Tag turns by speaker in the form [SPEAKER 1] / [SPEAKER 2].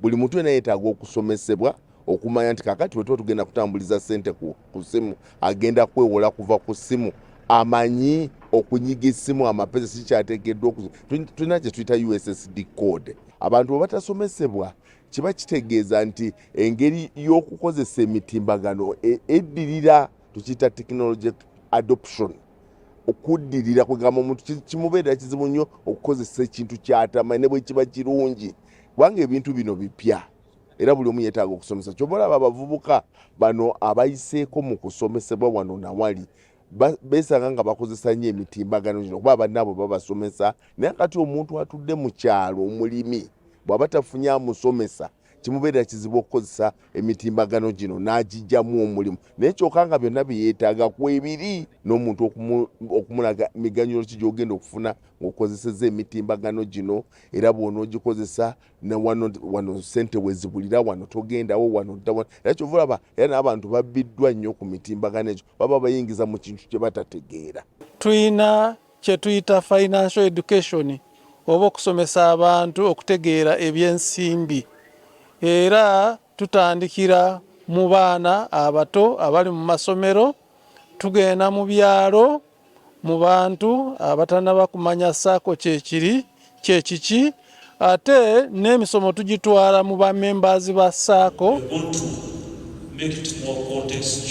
[SPEAKER 1] Buli muntu yena yeetaaga okusomesebwa okumanya nti kakati bwe tuba tugenda kutambuliza ssente ku ssimu, agenda kwewola kuva ku ssimu, amanyi okunyiga essimu, amapesa kikyateekeddwa. Tulina kye tuyita USSD code. Abantu bwe batasomesebwa, kiba kitegeeza nti engeri y'okukozesa emitimbagano eddirira, tukiyita technology adoption, okuddirira. Kwegamba omuntu kimubeerera kizibu nnyo okukozesa ekintu kyatamanyi ne bwe kiba kirungi, kubanga ebintu bino bipya era buli omu yeetaaga okusomesa. Kyova olaba abavubuka bano abayiseeko mu kusomesebwa wano nawali beesanga nga bakozesa nnyo emitimbagano gino, kuba bannaabwe babasomesa. Naye kati omuntu atudde mu kyalo, omulimi, bw'aba tafunye amusomesa, kimubeerera kizibu okukozesa emitimbagano gino n'agijjamu omulimu. Naye kyokka nga byonna bye yeetaaga kwebiri, n'omuntu okumulaga miganyulo ki gy'ogenda okufuna ng'okozeseza emitimbagano gino, era bw'onoogikozesa wano wano sente wezibulira, wano togendawo, wano dda wano. Era kyova olaba era n'abantu babbiddwa nnyo ku mitimbagano egyo, baba bayingiza mu kintu kye batategeera.
[SPEAKER 2] Tuyina kye tuyita financial education, oba okusomesa abantu okutegeera ebyensimbi, era tutandikira mu baana abato abali mu masomero, tugenda mu byalo, mu bantu abatanaba kumanya SACCO kyekiri kyekiki, ate n'emisomo tugitwala mu bamembers ba SACCO.
[SPEAKER 3] We want to make it more contextual.